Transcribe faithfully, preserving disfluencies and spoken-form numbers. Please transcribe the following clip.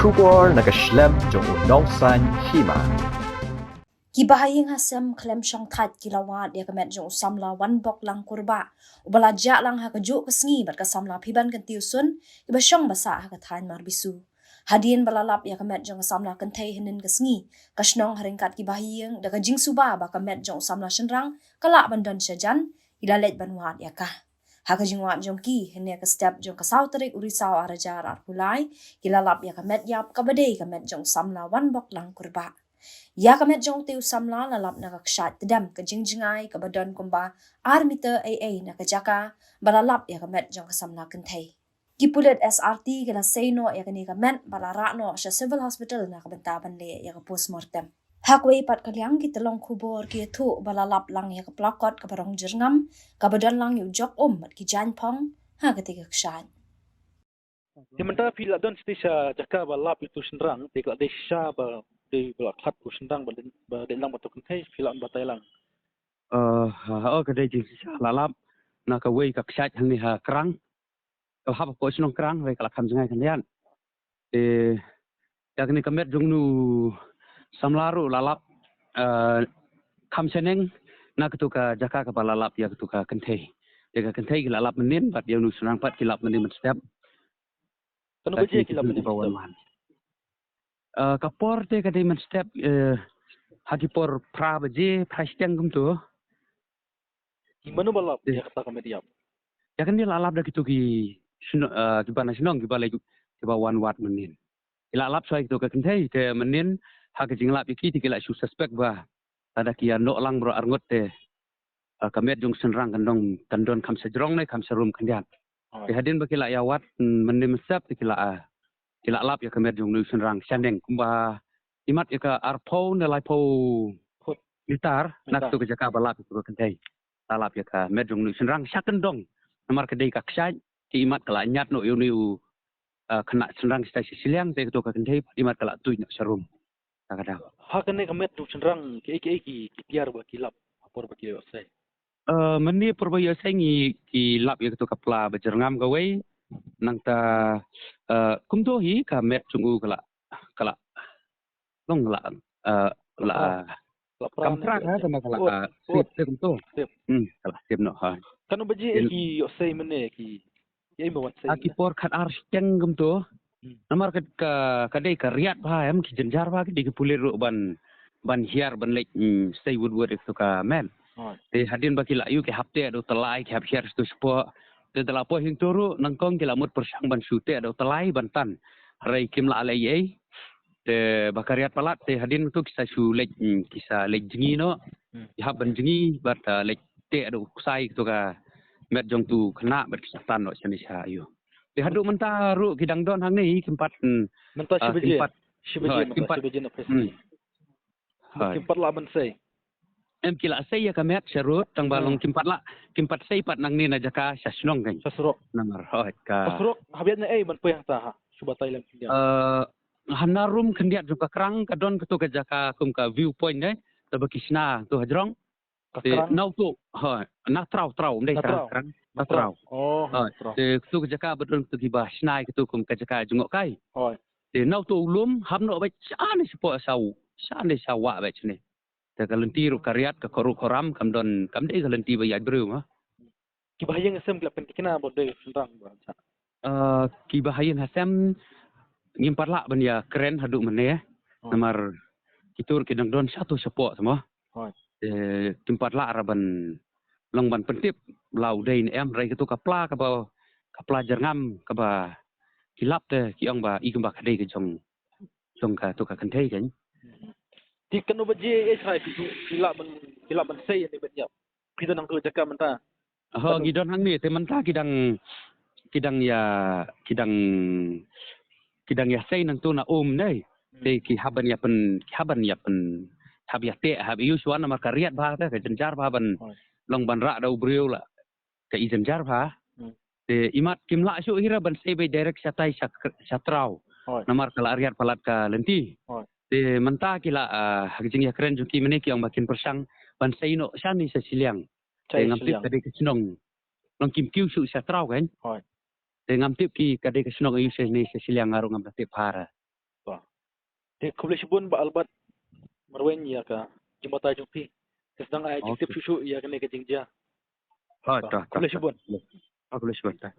Khubor na ka shlem jong u nongsan hima. Ki bahaïing hasem khlem shongthait ki la wad ïa ka met jong u samla Wanbok Langkurbah, uba la jah lang ha kajuh ka sngi bad ka samla Phiban Kyntiew Sun, kiba shong ba sah ha ka thaiñ Marbisu. Hadien ba la lap ïa ka met jong ka samla kynthei hynnin ka sngi, ka shnong ha ryngkat ki bahaïing da ka jingsuba ba ka met jong u samla shynrang ka lah ban don shajan, ki la leit ban wad ïa ka. Ha ka jingwad jong ki, hynne ka step jong ka saw tarik u Risaw ar hajar arphew lai, ki la lap ïa ka met ïap kaba dei ka met jong u samla Wanbok Langkurbah. Ïa ka met jong utei u samla la lap na ka kshaid tdem ka jingjngai kaba don kumba ar meter ei ei na ka jaka ba la lap ïa ka met jong ka samla kynthei. Ki pulit S R T ki la sei noh ïa kane ka met bad la rah noh sha Civil Hospital na ka bynta ban leh ïa ka postmortem. Ha kawei pat ka liang, ki tyllong khubor ki ïathuh ba la lap lang ïa ka plakot kaba rong jyrngam, kaba don lang ïa u jok um bad ki jaiñ phong ha katei ka kshaid. Te mynta phi la don shatei sha jaka ba lap ïa utu u shynrang, te ka la dei shisha ba dei ba la khlad u shynrang ba dei, ba dei lang bad utu u kynthei, phi lah ban batai lang? Eh, ha, ha, ka dei jingshisha, la lap na kawei ka kshaid hangne ha Krang. Ka la hap hapoh shnong Krang, hynrei ka la kham jngai khyndiat. Te ïa kane ka met jong une u samla ruh la lap, eh, kham shaneng na katu ka jaka kaba la lap ïa katu ka kynthei. Te ka kynthei ki la lap mynnin bad ïa une u shynrang pat ki lap mynnin mynstep. Katno baje ki lap mynnin mynstep? Eh, ka por te ka dei mynstep, eh, ha ki por phra baje, phra shiteng kumtu. Ki mano ba lap ïa kata ka met ïap? Ïa kane la lap da kitu ki shno-, eh, kiba na shnong kiba leit, kiba wan wad mynnin. Ki la lap shuwa ïa kitu ka kynthei, te mynnin ha ka jinglap ïa ki te ki la shu suspect ba lada ki ïa noh lang baroh arngut te, eh, ka met jong u shynrang kan don, kan don kham shajrong ne kham sharum khyndiat. Te hadien ba ki la ïa wad, mm, mynnin mynstep te ki la, eh, ki la lap ïa ka met jong une u shynrang shaneng kumba imat ïa ka arphew ne laiphew mitar na katu ka jaka ba lap ïa katu ka kynthei. La lap ïa ka met jong une u shynrang sha kyndong. Namar ka dei ka kshaid, te imat ka la ñiad noh ïa une u, eh, khynnah shynrang shatai sha shiliang, te katu ka kynthei imat ka la tuid noh sharum. Ka dang. Ha kane ka met jong u shynrang, kiei kiei ki, ki tiar ba ki lap ha por ba ki ïohsei? Eh, mynne por ba ïohsei ngi, ki lap ïa katu ka pla ba jyrngam kawei. Nangta, eh, kumto hi ka met jong u ka la, ka la long la, eh, la, ka la pra, kam pra ka, tangba ka la, eh, sip te kumto. Hmm, ka la sip noh, ha. Katno baje ki ïohsei mynne ki, ïa i ba wan sei? Ha ki por khat ar shiteng kumto. Hmm. Namar ka, ka, ka dei ka riat bha em, ki jynjar bha ki dei ki pulit ruh ban, ban hiar ban leit, hmm, sei wut wut ïa katu ka met. Te hadien ba ki la ïoh ki hap teh da u tyllai, ki hap hiar shato shapoh. Te da la poi hangto ruh nyngkong ki la mut pyrshang ban shu teh da u tyllai ban tan. Hynrei kim lah leh ei ei. Te ba ka riat palat te hadien tu ki sa shu leit, mm, ki sa leit jngi noh. Hmm. Ki hap ban jngi bad, ah, leit teh da u ksai katu ka met jong utu u khynnah bad ki sa tan noh shane sha ïew. Te haduh mynta ruh ki dang don hangne, kim pat, mm, mynta, ah, shi baje, kim pat, shi baje, hooid, mynta kim pat, shi baje na phew sngi. Hmm. Hooid. Kim pat lah ban sei. Em, ki la sei ïa ka met sharud, tangba long kim pat lah, kim pat sei pat nangne na jaka sha shnong kan. Sha surok. Namar, hooid, ka surok, hap ïaid na ei ban poi hangta ha? Shu batai lem khyndiat. Eh, ha na rum khyndiat jong ka Krang, ka don katu ka jaka kum ka view point dei, kaba ki shna tu hajrong. Ka Krang? Na utu, hooid, na Traw, Traw, ym dei Krang, Traw. Krang, na Traw. Oh, hooid, Traw. Te katu ka jaka ba don katu kiba shna katu kum ka jaka jngohkai. Hooid. Te na utu u lum, hap noh beit shane shapoh sha u, shane sha wah beit shane. Te ka lynti ruh ka riat, ka khohruh khohram, kam don, kam dei ka lynti ba ïaid briew ma. Kiba ha ïing ha sem ki la pynthikna ba dei shynrang ba jah? Eh, kiba ha ïing ha sem ngim pat lah ban ïa kren haduh mynne. Hooid. Namar kito ruh ki dang don shato shapoh te mo. Hooid. Eh, kim pat lah ra ban long ban pyntip la u dei ne em, hynrei katu ka pla kaba, ka pla jyrngam kaba ki lap te ki ong ba i kumba ka dei ka jong jong katu ka kynthei kan. Te katno baje eh shai phi, phi lah ban, phi lah ban sei ïa ne met ïap? Phi don hangtu jaka mynta? Ho, ngi don hangne te mynta ki dang, ki dang ïa, ki dang, ki dang ïa sei nangtu na um dei. Hmm. Te ki hap ban ïa pyn, ki hap ban ïa pyn, hap ïa teh, hap ïa shuwa namar ka riat bha te, ka jynjar bha ban, hooid, long ban rah da u briew la ka i jynjar bha. Hmm. Te imat kim lah shuh hi ra ban sei beit direct shatai sha, sha Traw. Hooid. Namar ka la riat palat ka lynti. Hooid. Te mynta ki la, ah, ha ka jingïakren jong ki mynne ki ong ba kin pyrshang ban sei noh shane sha shiliang. Te ngam tip ka dei ka shnong. Long kim kiew shuh sha Traw kan. Hooid. Te ngam tip ki ka dei ka shnong aïu shane sha shiliang, nga ruh ngam tip bha ra. Te khublei shibun Bah Albert marweiñ ïa ka jingbatai jong phi. Te sdang ai jingtip shuh shuh ïa kane ka jingjia. Ha, ta, ta. Khublei shibun. Ha, khublei shibun ta.